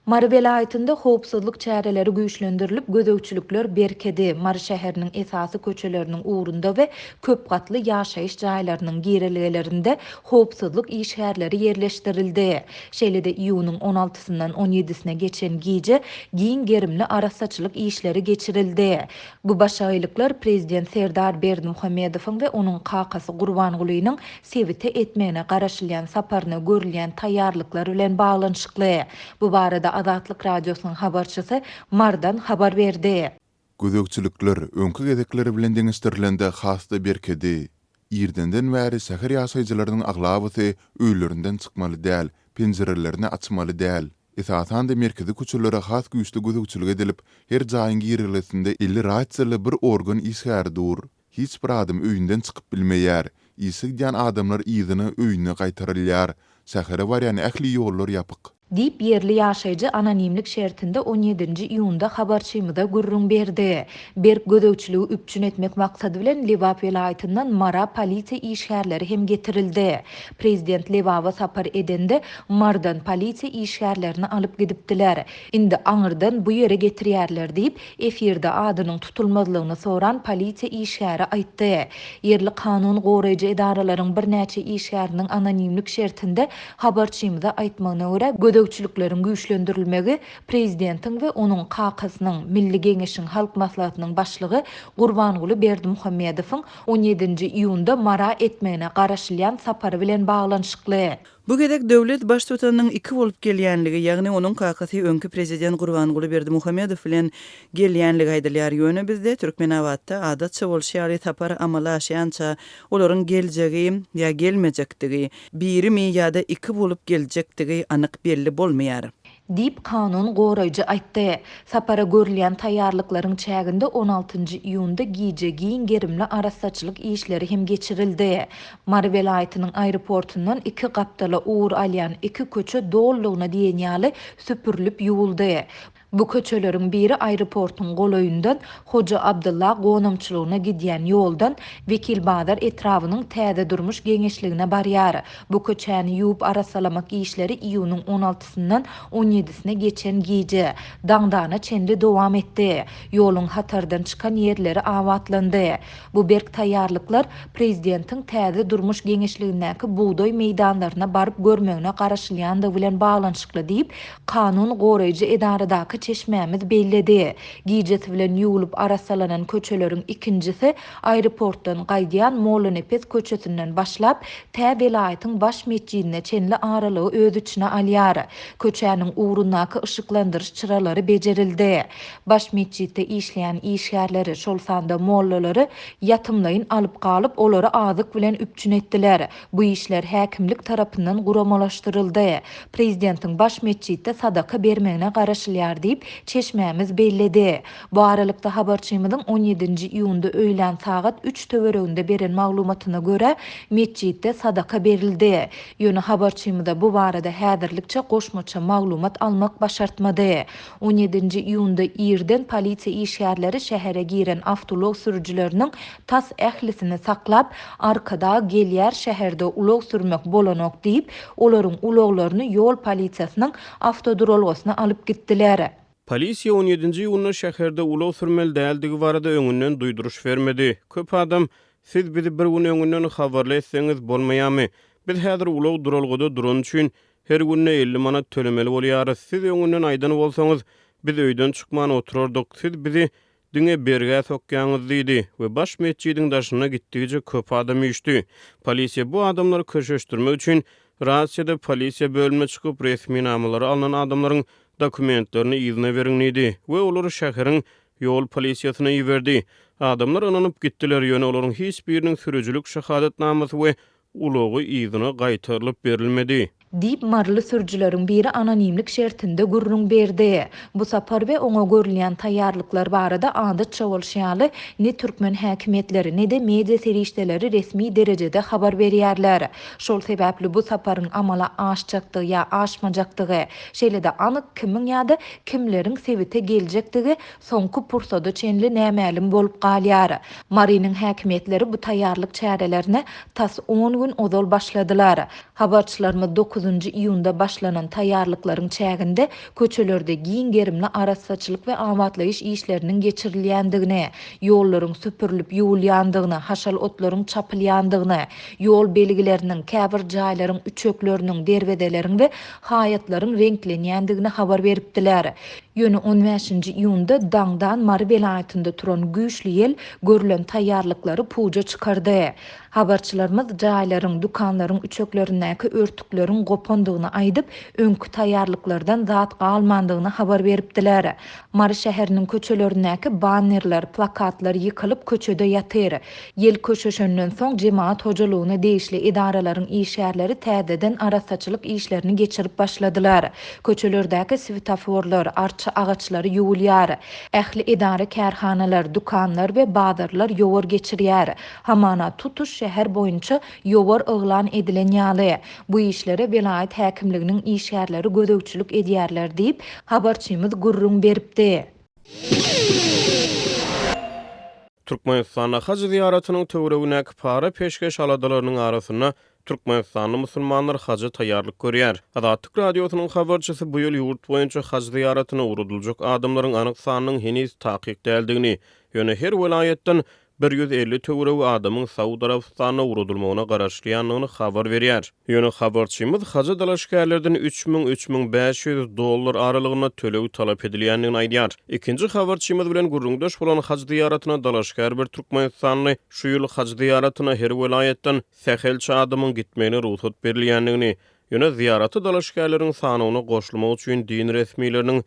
Mary welaýatynda howpsuzlyk çäreleri güýçlendirilip, gözegçilikler berkedi. Mary şäheriniň esasy köçeleriniň ugrunda we köp gatly ýaşaýyş jaýlarynyň girelgelerinde howpsuzlyk işgärleri ýerleşdirildi. Şeýle-de iýunyň on altysyndan on ýedisine geçen gije giň gerimli arassaçylyk işleri geçirildi. Bu başagaýlyklar prezident Serdar Berdimuhamedowyň we onuň kakasy Gurbangulynyň sebite etmegine garaşylýan saparyna görülýän taýýarlyklar bilen baglanyşykly. Bu barada Azatlyk Radiosynyň habarçysy Marydan habar berdi. Gözegçilikler öňki gezekler bilen deňeşdirilende has-da berkedi. Irdenden bäri şäher ýaşaýjylarynyň aglabasy öýlerinden çykmaly däl, penjirelerini açmaly däl. Esasan-da merkezi köçelere has güýçli gözegçilik edilip, her jaýyň girelgesinde eli rasiýaly bir organ işgäri dur. Hiç bir adam öýünden çykyp bilmeýär. Işe gidýän adamlar yzyna öýüne gaýtarylýar. Şähere barýan ähli ýollar ýapyk. Diýip, ýerli ýaşaýjy anonimlik şertinde on ýedinji iýunda habarçymyza gürrüň berdi. Berk gözegçiligi üpjün etmek maksady bilen Lebap welaýatyndan Mara polisiýa işgärleri hem getirildi. Prezident Lebaba sapar edende, Marydan polisiýa işgärlerini alyp gidipdiler. Indi aňyrdan bu ýere getirýärler diýip, Efirde adynyň tutulmazlygyny soran polisiýa işgäri aýtdy. Ýerli kanun goraýjy edaralaryň birnäçe işgäriniň anonimlik şertinde habarçymyza aýtmagyna görä, gözegçilikleriň güýçlendirilmegi prezidentiň we onuň kakasynyň, Milli Geňeşiň Halk Maslahatynyň başlygy Gurbanguly Berdimuhamedowyň on ýedinji iýunda Mara etmegine garaşylýan sapary bilen baglanyşykly. Bu gezek döwlet Baştutanynyň iki bolup gelýänligi, ýagny onuň kakasy öňki prezident Gurbanguly Berdimuhamedow bilen gelýänligi aýdylýar. Ýöne bizde, Türkmenabatda, adatça bolşy ýaly sapar amala aşýança olaryň geljegi ýa gelmejekdigi, birimi ýa-da iki bolup geljekdigi anyk belli bolmaýar. Diýip, kanun goraýjy aýtdy. Sapara görülýän taýýarlyklaryň çäginde on altynjy iýunda gije giň gerimli arassaçylyk işleri hem geçirildi. Mary welaýatynyň aeroportundan iki gapdala ugur alýan iki köçe dolulygyna diýen ýaly süpürilip ýuwuldy. Bu köçeleriň biri aeroportuň golaýyndan Hoja Abdylla gonamçylygyna gidýän ýoldan Wekilbazar etrabynyň Täze durmuş geňeşligine barýar. Bu köçäni ýuwup arassalamak işleri iýunyň on altysyndan on ýedisine geçen gije, daňdana çenli dowam etdi. Ýoluň hatardan çykan ýerleri abatlandy. Bu berk taýýarlyklar prezidentiň täze durmuş geňeşligindäki bugdaý meýdanlaryna baryp görmegine garaşylýandygy bilen baglanyşykly diýip, kanun goraýjy edaradaky çeşmämiz belledi. Gijesi bilen ýuwlup arassalanan köçeleriň ikinjisi Aeroportdan gaýdýan Mollanepes köçesinden başlap, tä welaýatyň baş metjidine çenli aralygy öz içine alýar. Köçäniň ugrundaky yşyklandyryş çyralary bejerildi. Baş metjitde işleýän işgärleri, şol sanda mollalary ýatymlaýyn alyp galyp, olary azyk bilen üpjün etdiler. Bu işler häkimlik tarapyndan guramalaşdyryldy. Prezidentiň baş metjitde sadaka bermegine garaşylýar diýip, çeşmämiz belledi. Bu aralykda, habarçymyzyň on ýedinji iýunda öýlän sagat üç töwereginde beren maglumatyna görä, metjitde sadaka berildi. Ýöne habarçymyza bu barada häzirlikçe goşmaça maglumat almak başartmady. On ýedinji iýunda irden polisiýa işgärleri şähere giren awtoulag sürüjileriniň tas ählisini saklap, Arkadag gelýär şäherde ulag sürmek bolanok diýip, olaryň ulaglaryny ýol polisiýasynyň awtoduralgasyna alyp gitdiler. Polisiýa on ýedinji iýunda şäherde ulag sürmeli däldigi barada öňünden duýduryş bermedi. Köp adam, Siz bizi bir gün öňünden habarly etseňiz bolmaýamy? Biz häzir ulag duralgada durany üçin her günde 50 manat tölemeli bolýarys. Siz öňünden aýdan bolsaňyz, biz öýden çykman oturardyk. Siz bizi Diňe bergä sokýaňyz diýdi we baş metjidiň daşyna gitdigiçe köp adam üýşdi. Polisiýa bu adamlary köşeşdirmek üçin rasiýada polisiýa bölümine çykyp resminamalary alnan adamlaryň dokumentlerini yzyna beriň diýdi we olary şäheriň ýol polisiýasyna iberdi. Adamlar ynanyp gitdiler, ýöne olaryň hiç biriniň sürüjilik şahadatnamasy we ulagy yzyna gaýtarylyp berilmedi. Diýip, maryly sürüjileriň biri anonimlik şertinde gürrüň berdi. Bu sapar we oňa görülýän taýýarlyklar barada adatça bolşy ýaly, ne türkmen häkimiýetleri, ne-de media serişdeleri resmi derejede habar berýärler. Şol sebäpli bu saparyň amala aşjakdygy ýa aşmajakdygy, şeýle-de anyk kimiň ýa-da kimleriň sebite geljekdigi soňky pursada çenli nämälim bolup galýar. Marynyň häkimiýetleri bu taýýarlyk çärelerine tas on gün ozal başladylar. Habarçylarymyz dokuzynjy. Otuzynjy iýunda başlanan taýýarlyklaryň çäginde köçelerde giň gerimli arassaçylyk we abatlaýyş işleriniň geçirilýändigini, ýollaryň süpürilip ýuwulýandygyny, haşal otlaryň çapylýandygyny, ýol belgileriniň, käbir jaýlaryň üçekleriniň, derwezeleriň we haýatlaryň reňklenýändigini habar beripdiler. Ýöne on bäşinji iýunda daňdan Mary welaýatynda turan güýçli ýel görlen taýýarlyklary puja çykardy. Habarçylarymyz jaýlaryň, dükanlaryň üçeklerindäki örtükleriň gopandygyny aýdyp, öňki taýýarlyklardan zat galmandygyny habar beripdiler. Mary şäheriniň köçelerindäki bannerler, plakatlar ýykylyp, köçede ýatyr. Ýel köşeşenden soň, jemagat hojalygyna degişli edaralaryň işgärleri täzeden arassaçylyk işlerini geçirip başladylar. Köçelerdäki swetoforlar, arça agaçlary ýuwulýar. Ähli edara-kärhanalar, dükanlar we bazarlar ýowar geçirýär. Hamana tutuş şäher boýunça ýowar yglan edilen ýaly. Bu işlere welaýat häkimliginiň işgärleri gözegçilik edýärler diýip, habarçymyz gürrüň beripdi. Türkmenistanda haj zyýaratynyň töweregindäki para-peşgeş aladalarynyň arasynda türkmenistanly musulmanlar haja taýýarlyk görýär. Azatlyk Radiosynyň habarçysy bu ýyl ýurt boýunça haj zyýaratyna ugradyljak adamlaryň anyk sanynyň heniz takyk däldigini, ýöne her welaýatdan 150 töweregi adamyň Saud Arabystanyna ugradylmagyna garaşylýandygyny habar berýär. Ýöne habarçymyz haja dalaşgärlerden 3000, 3500 dollar aralygynda töleg talap edilýändigini aýdýar. Ikinji habarçymyz bilen gürrüňdeş bolan haj zyýaratyna dalaşgär bir türkmenistanly şu ýyl haj zyýaratyna her welaýatdan sähelçe adamyň gitmegine rugsat berilýändigini, ýöne zyýarata dalaşgärleriň sanawyna goşulmak üçin din resmileriniň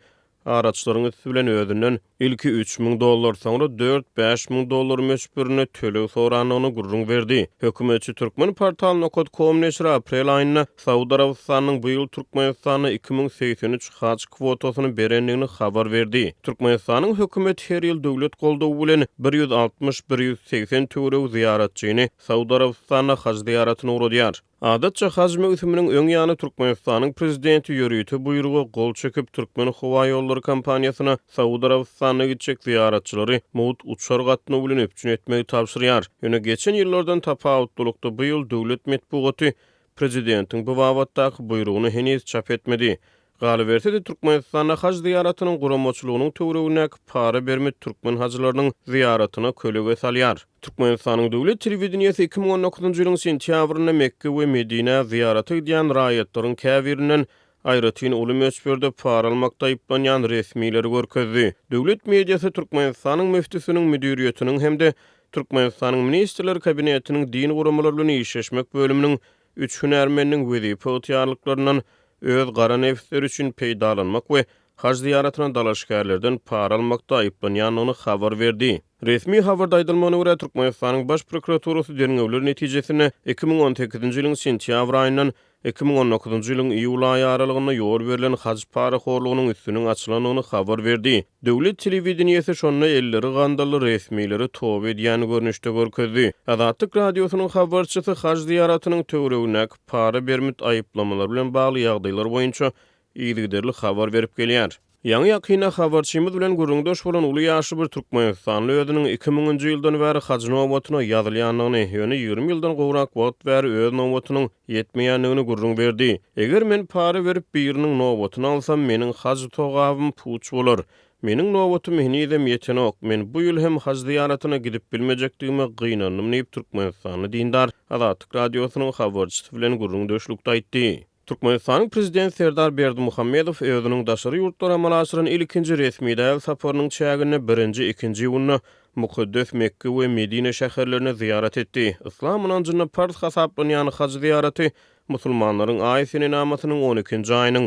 Araçylaryň üsti bilen özünden ilki 3000 dollar, soňra dört-bäş müň dollar möçberinde töleg sorandygyny gürrüň berdi. Hökümetçi Turkmenportal nokat kom neşiri aprel aýynda Saud Arabystanynyň bu ýyl Türkmenistana 2083 haj kwotasyny berendigini habar berdi. Türkmenistanyň hökümeti her ýyl döwlet goldawy bilen bir ýüz altmyş-bir ýüz segsen töweregi zyýaratçyny Saud Arabystanyna haj zyýaratyna ugradýar. Adatça haj möwsüminiň öň ýany Türkmenistanyň Prezidenti ýörite buýruga gol çekip, Türkmenhowaýollary kompaniýasyna Saud Arabystanyna gitjek zyýaratçylary mugt uçar gatnawy bilen üpjün etmegi tabşyrýar. Ýöne geçen ýyllardan tapawutlylykda bu ýyl döwlet metbugaty Prezidentiň bu babatdaky buýrugyny heniz çap etmedi. Galyberse-de, Türkmenistanda haj zyýaratynyň guramaçylygynyň töweregindäki para berme türkmen hajylarynyň zyýaratyna kölege salýar. Türkmenistanyň döwlet telewideniýesi 2019-njy ýylyň sentýabrynda Mekge we Medinä zyýarata gidýän raýatlaryň käbirinden aýratyn uly möçberde para almakda aýyplanýan resmileri görkezdi. Döwlet mediasy Türkmenistanyň müftüsiniň müdiriýetiniň hem-de Türkmenistanyň Ministrler Kabinetiniň din guramalary bilen işleşmek bölüminiň üç hünärmeniniň wezipe ygtyýarlyklaryndan öz gara nebisleri üçin peýdalanmak we haj zyýaratyna dalaşgärlerden para almakda aýyplanýandygyny habar berdi. Resmi habarda aýdylmagyna görä, Türkmenistanyň Baş prokuraturasy derňewler netijesinde 2018-nji ýylyň sentýabr aýyndan 2019-njy ýylyň iýul aýy aralygynda ýol berlen haj parahorlugynyň üstüniň açylandygyny habar berdi. Döwlet telewideniýesi şonda elleri gandally resmileri toba edýän görnüşde görkezdi. Azatlyk Radiosynyň habarçysy haj zyýaratynyň töweregindäki para bermit aýyplamalar bilen bagly ýagdaýlar boýunça yzygiderli habar berip gelýär. Ýaňy-ýakynda habarçymyz bilen gürrüňdeş bolan uly ýaşly bir türkmenistanly özüniň iki müňünji ýyldan bäri haj nobatyna ýazylýandygyny, ýöne 20 ýyldan gowrak wagt bäri öz nobatynyň ýetmeýändigini gürrüň berdi. Eger men para berip biriniň nobatyny alsam, meniň haj togabym puç bolar. Meniň nobatym henizem ýetenok. Men bu ýyl hem haj zyýaratyna gidip bilmejekdigime gynandym diýip, türkmenistanly dindar Azatlyk Radiosynyň habarçysy bilen gürrüňdeşlikde aýtdy. Türkmenistanyň Prezidenti Serdar Berdimuhamedow özüniň daşary ýurtlara amala aşyran ilkinji resmi däl saparynyň çäginde birinji, ikinji iýunda mukaddes Mekge we Medine şäherlerine zyýarat etdi. Yslam ynanjynda parz hasaplanýan haj zyýaraty musulmanlaryň aý senenamasynyň on ikinji aýynyň,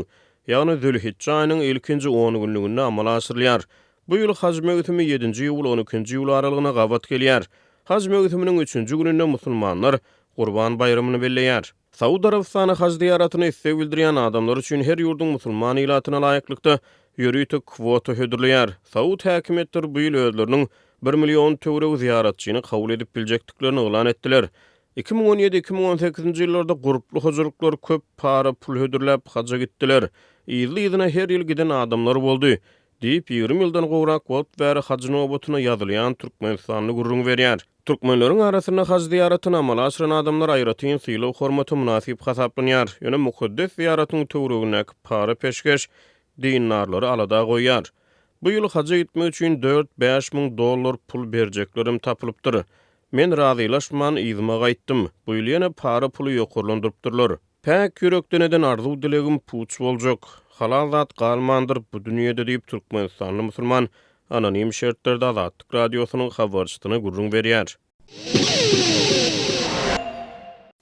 ýagny zülhijje aýynyň ilkinji on günlüginde amala aşyrylýar. Bu ýyl haj möwsümi ýedinji iýul-on ikinji iýul aralygyna gabat gelýär. Haj möwsüminiň üçünji gününde musulmanlar Gurban baýramyny belleýär. Saud Arabystany haj zyýaratyna isleg bildirýän adamlar üçin her ýurduň musulman ilatyna laýyklykda ýörite kwota hödürleýär. Saud häkimiýetleri bu ýyl özleriniň bir million töweregi zyýaratçyny kabul edip biljekdiklerini yglan etdiler. 2017, 2018-nji ýyllarda gurply hojalyklar köp para pul hödürläp haja gitdiler. Yzly-yzyna her ýyl giden adamlar boldy. Diýip, 20 ýyldan gowrak wagt bäri haj nobatyna ýazylýan türkmenistanly gürrüň berýär. Türkmenleriň arasynda haj zyýaratyny amala aşyran adamlar aýratyn sylag-hormata mynasyp hasaplanýar. Ýöne mukaddes zyýaratyň töweregindäki para-peşgeş dindarlary alada goýýar. Bu ýyl haja gitmek üçin dört-bäş müň dollar pul berjeklerem tapylypdyr. Men razylaşman yzyma gaýtdym. Bu ýyl ýene para puly ýokarlandyrypdyrlar. Päk ýürekden eden arzuw-dilegim puç boljak. Halal zat galmandyr bu dünýede diýip, türkmenistanly musulman anonim şertlerde Azatlyk Radiosynyň habarçysyna gürrüň berýär.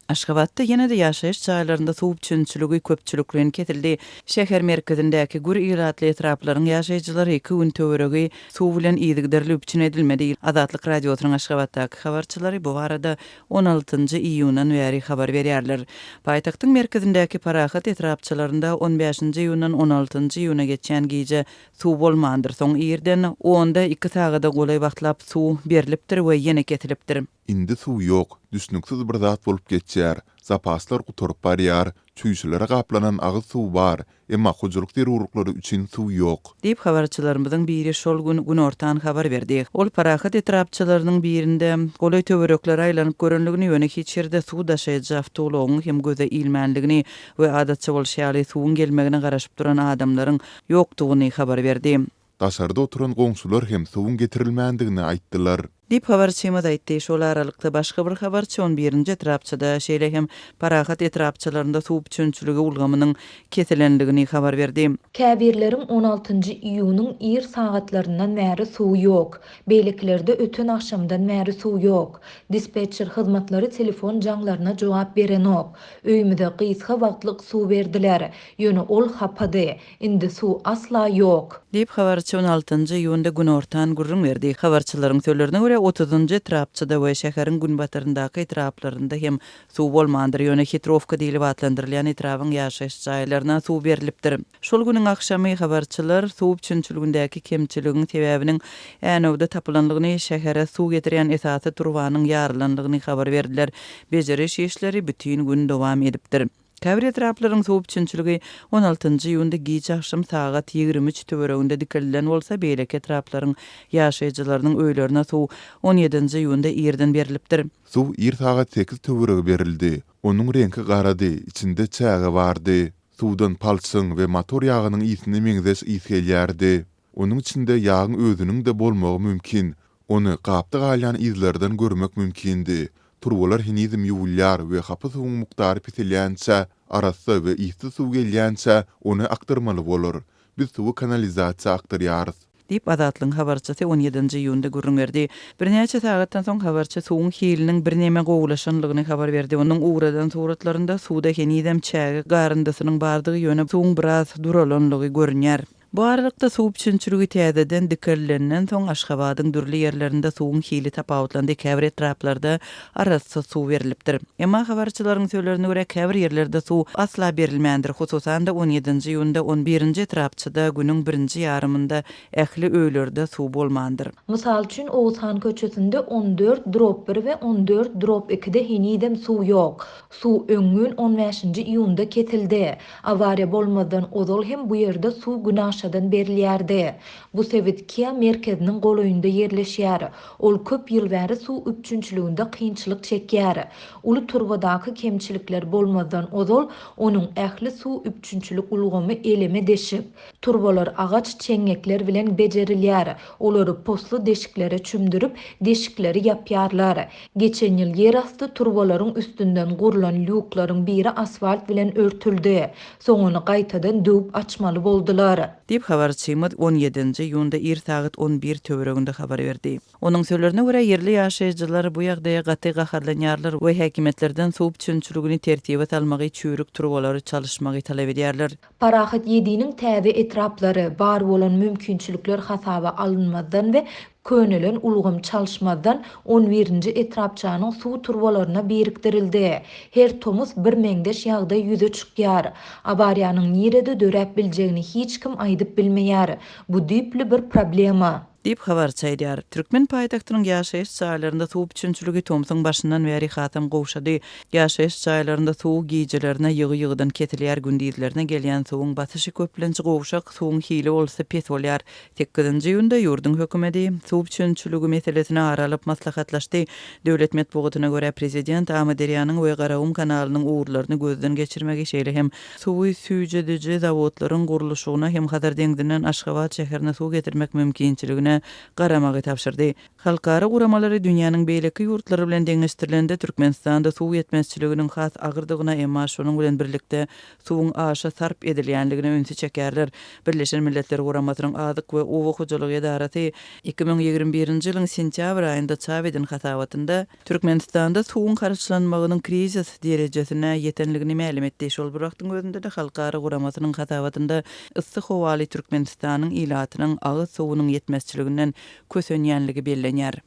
Aşgabatda ýene-de ýaşaýyş jaýlarynda suw üpjünçiligi köpçülikleýin kesildi. Şäher merkezindäki gür ilatly etraplaryň ýaşaýjylary iki gün töweregi suw bilen yzygiderli üpjün edilmedi. Azatlyk Radiosynyň Aşgabatdaky habarçylary bu barada on altynjy iýundan bäri habar berýärler. Paýtagtyň merkezindäki Parahat etrapçalarynda on bäşinji iýundan on altynjy iýuna geçýän gije suw bolmandyr. Soň irden onda iki sagada golaý wagtlap suw berlipdir we ýene kesilipdir. Indi suw ýok. Düşnüksiz bir zat bolup geçýär. Zapaslar gutaryp barýar. Çüýşelere gaplanan agyz suw bar, emma hojalyk zerurlyklary üçin suw ýok. Diýip, habarçylarymyzyň biri şol gün günortan habar berdi. Ol Parahat etrapçalarynyň birinde golaý töwereklere aýlanyp görenligini, ýöne hiç ýerde suw daşaýjy awtoulagyň hem göze ilmänligini we adatça bolşy ýaly suwuň gelmegine garaşyp duran adamlaryň ýokdugyny habar berdi. Daşarda oturan goňşular hem suwuň getirilmändigini aýtdylar. Diýip, habarçymyz aýtdy. Şol aralykda, başga bir habarçy on birinji etrapçada, şeýle hem Parahat etrapçalarynda suw üpjünçiligi ulgamynyň kesilendigini habar berdi. Käbirleriň on altynjy iýunyň ir sagatlaryndan bäri suwy ýok. Beýlekilerde öten agşamdan bäri suw ýok. Dispetçer hyzmatlary telefon jaňlaryna jogap berenok. Öýümize gysga wagtlyk suw berdiler. Ýöne ol hapady. Indi suw asla ýok. Diýip, habarçy on altynjy iýunda günortan gürrüň berdi. Habarçylaryň sözlerine görä, otuzynjy etrapçada we şäheriň günbataryndaky etraplarynda hem suw bolmandyr, ýöne Hitrowka diýlip atlandyrylýan etrabyň ýaşaýyş jaýlaryna suw berlipdir. Şol günüň agşamy habarçylar suw üpjünçiligindäki kemçiligiň sebäbiniň Änewde tapylandygyny, şähere suw getirýän esasy turbanyň ýarylandygyny habar berdiler. Bejeriş işleri bütin gün dowam edipdir. Käbir etraplaryň suw üpjünçiligi on altynjy iýunda giç agşam sagat 23 töwereginde dikeldilen bolsa, beýleki etraplaryň ýaşaýjylarynyň öýlerine suw on ýedinji iýunda irden berlipdir. Suw ir sagat sekiz töweregi berildi. Onuň reňki garady, içinde çäge bardy. Suwdan palçygyň we motor ýagynyň ysyna meňzeş ys gelýärdi. Onuň içinde ýagyň özüniň-de bolmagy mümkin. Ony gapda galýan yzlardan görmek mümkindi. Turbalar henizem ýuwulýar we hapa suwuň mukdary peselýänçä, arassa we yssyz suw gelýänçä, ony akdyrmaly bolar. Biz suwy kanalizasiýa akdyrýarys. Diýip, Azatlygyň habarçysy on ýedinji iýunda gürrüň berdi. Birnäçe sagatdan soň habarçy suwuň hiliniň birneme gowulaşanlygyny habar berdi. Onuň ugradan suratlarynda suwda henizem çäge garyndysynyň bardygy, ýöne suwuň biraz duralanlygy görünýär. Bu aralykda, suw üpjünçiligi täzeden dikelilenden soň, Aşgabadyň dürli ýerlerinde suwuň hili tapawutlandy, käbir etraplarda arassa suw berlipdir. Emma habarçylaryň sözlerine görä, käbir ýerlerde suw asla berilmändir, hususan-da, on ýedinji iýunda on birinji etrapçada günüň birinji ýarymynda ähli öýlerde suw bolmandyr. Mysal üçin, Oguzhan köçesinde on dört drob bir we on dört drob ikide henizem suw ýok. Suw öňňün on bäşinji iýunda kesildi. Awariýa bolmazdan ozal hem bu ýerde suw günaşadan berilýärdi. Bu sebit Kia merkeziniň golaýynda ýerleşýär. Ol köp ýyl bäri suw üpjünçiliginde kynçylyk çekýär. Uly turbadaky kemçilikler bolmazdan ozal onuň ähli suw üpjünçilik ulgamy eleme deşik. Turbalar agaç çeňňekler bilen bejerilýär. Olary posly deşiklere çümdürip, deşikleri ýapýarlar. Geçen ýyl ýerasty turbalaryň üstünden gurlan lýuklaryň biri asfalt bilen örtüldi. Soň ony gaýtadan döwüp açmaly boldular. Diýip, habarçymyz on ýedinji iýunda ir sagat on bir töwereginde habar berdi. Onuň sözlerine görä, ýerli ýaşaýjylar bu ýagdaýa gaty gaharlanýarlar we häkimiýetlerden suw üpjünçiligini tertibe salmagy, çüýrük turbalary çalyşmagy talap edýärler. Parahat ýediniň täze etraplary, bar bolan mümkinçilikler hasaba alynmazdan we könelen ulgam çalyşmazdan on birinji etrapçanyň suw turbalaryna birikdirildi. Her tomus birmeňzeş ýagdaý ýüze çykýar. Awariýanyň nirede döräp biljegini hiç kim aýdyp bilmeýär. Bu düýpli bir problema. Diýip, habarçy aýdýar. Türkmen paýtagtynyň ýaşaýyş jaýlarynda suw üpjünçiligi tomsuň başyndan bäri hasam gowşady. Ýaşaýyş jaýlarynda suw gijelerine ýygy-ýygydan kesilýär, gündizlerine gelýän suwuň basyşy köplenç gowşak, suwuň hili bolsa pes bolýar. Sekizinji iýunda ýurduň hökümeti suw üpjünçiligi meselesini ara alyp maslahatlaşdy. Döwlet metbugatyna görä, prezident Amyderýanyň we Garagum kanalynyň ugurlaryny gözden geçirmegi, şeýle hem suwy süýjediji zawodlaryň gurluşygyna hem Hazar deňzinden Aşgabat şäherine suw getirmek mümkinçiligine garamagy tabşyrdy. Halkara guramalary dünýäniň beýleki ýurtlary bilen deňeşdirilende Türkmenistanda suw ýetmezçiliginiň has agyrdygyna, emma şonuň bilen birlikde suwuň aşa sarp edilýänligine ünsi çekýärler. Birleşen Milletler Guramasynyň Azyk we oba hojalygy edarasy 2021-nji ýylyň sentýabr aýynda çap eden hasabatynda, Türkmenistanda suwuň harçlanmagynyň krizis derejesine ýetenligini mälim etdi. Şol bir wagtyň özünde-de halkara guramasynyň hasabatynda yssy howaly Türkmenistanyň ilatynyň agyz suwunyň ýetmezçiliginden kösenýänligi bellenýär.